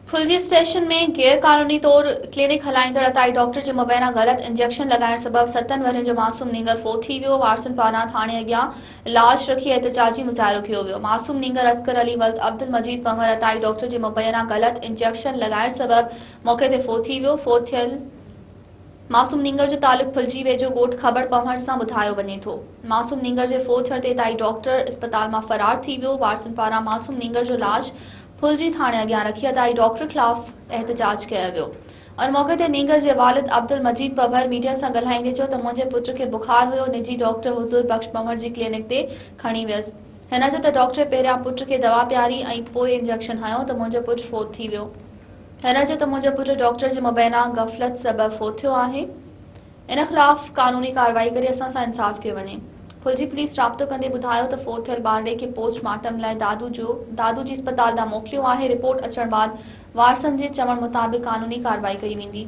Phulji station ۾ غير قانوني طور ڪلينڪ هلائيندڙ عطائي ڊاڪٽر جي مبينا غلط انجيڪشن لڳائڻ سبب ستن ورهين جو معصوم نينگر فوت ٿي ويو، وارثن پاران ٿاڻي اڳيان لاش رکي احتجاجي مظاهرو ڪيو ويو، معصوم نينگر اصغر علي ولد عبدالمجيد پنهور عطائي ڊاڪٽر جي مبينا غلط انجيڪشن لڳائڻ سبب موقعي تي فوت ٿي ويو، فوت ٿيل معصوم نينگر جو تعلق ڦلجي ويجهو ڳوٺ کٻڙ پنهور سان ٻڌايو وڃي ٿو. معصوم نينگر جي فوت ٿيڻ تي تائي ڊاڪٽر اسپتال مان فرار ٿي ويو، وارثن پاران معصوم نينگر جو لاش ڦلجي ٿاڻي اڳيان رکي ادائي ڊاڪٽر خلاف احتجاج ڪيو ويو. ان موقعي تي نينگر جي والد عبدالمجيد پنهور ميڊيا سان ڳالهائيندي چيو ته منهنجي پٽ کي بخار هيو، نجي ڊاڪٽر حضور بخش پنهور جي ڪلينڪ تي کڻي ويس. هن چيو ته ڊاڪٽر پهريان پٽ کي دوا پياري ۽ پوء انجيڪشن هنيو ته منهنجو پٽ فوت ٿي ويو. هن چيو ته منهنجو پٽ ڊاڪٽر جي مبينا غفلت سبب فوت ٿيو آهي، ان خلاف قانوني ڪارروائي ڪري اسان سان انصاف ڪيو وڃي. ڦلجي پوليس رابطو ڪندي ٻڌايو ته فوت ٿيل ٻارڙي کي پوسٽ مارٽم لاء دادو جو دادو جي اسپتال ڏانهن موڪليو آهي، رپورٽ اچڻ بعد وارثن جي چوڻ مطابق قانوني ڪارروائي ڪئي ويندي.